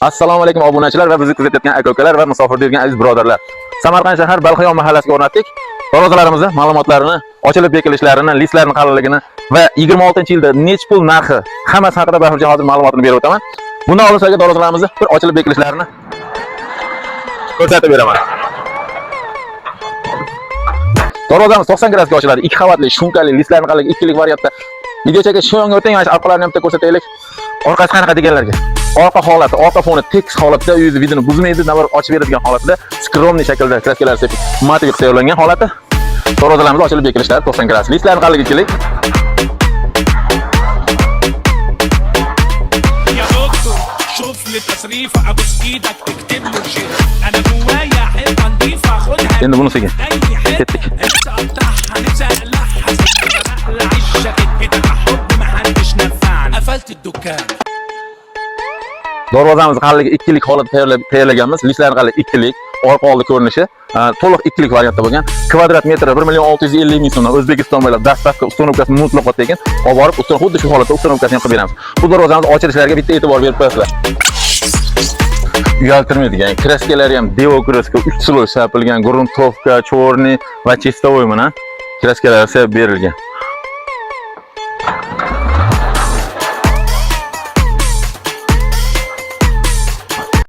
Assalomu alaykum, obunachilar va bizni kuzatayotgan aka-ukalar va musofirda yurgan aziz birodarlar. Samarqand shahar Balxiyon mahallasiga o'rnatdik. Darvozalarimizni ma'lumotlarini, ochilib bekilishlarini, listlarning qalinligini va 26-yilda nech pul narxi, hammasi haqida Bahurjon hozir ma'lumotini berib o'taman. Bundan oldin sizlarga darvozalarimizni bir ochilib bekilishlarini ko'rsatib beraman. Darvozamiz 90 gradusga ochiladi. Ikki qavatli, shumkali, listlarning qalinligi ikkilik variantda. Videochaga shu yonga o'ting, mana shu orqalarini ham bitta ko'rsataylik. Orqasi qanaqa deganlarga. Orqa holati, orqa foni tekis holatda, uyingizni вид ini buzmaydi, navar ochib beradigan holatida, скромный shaklda краска lar sepib, матовый qilib tayyorlangan holati. Darvozalarimiz ochilib bekilishlari 90 gradus. Listlarning qalinligi ikkilik. يا دكتور شوف لي تصريفة ابوس ايدك اكتب له شيء انا جوايا حته نضيفة خدها Endi bunisiga اي حته Ketdik. نفسي اقطعها نفسي اقلعها بقلع الجاكيت بتاع حب محدش نفعني قفلت الدكان. Darvozamiz qalinligi ikkilik holatda tayyorlaganmiz. Listlarning qalinligi ikkilik, orqa oldi ko'rinishi to'liq ikkilik variantda bo'lgan. Kvadrat metri 1 million 650 ming so'mdan O'zbekiston bo'ylab доставка, установка si mutlaqo tekin. Olib borib, xuddi shu holatda установка sini ham qilib beramiz. Bu darvozamiz ochilishlariga bitta e'tibor berib qo'yasizlar. Uyaltirmaydigan, краска lari ham devo краска, 3 слой sepilgan, грунтовка, черный va чистовой bilan краска lar sepib berilgan.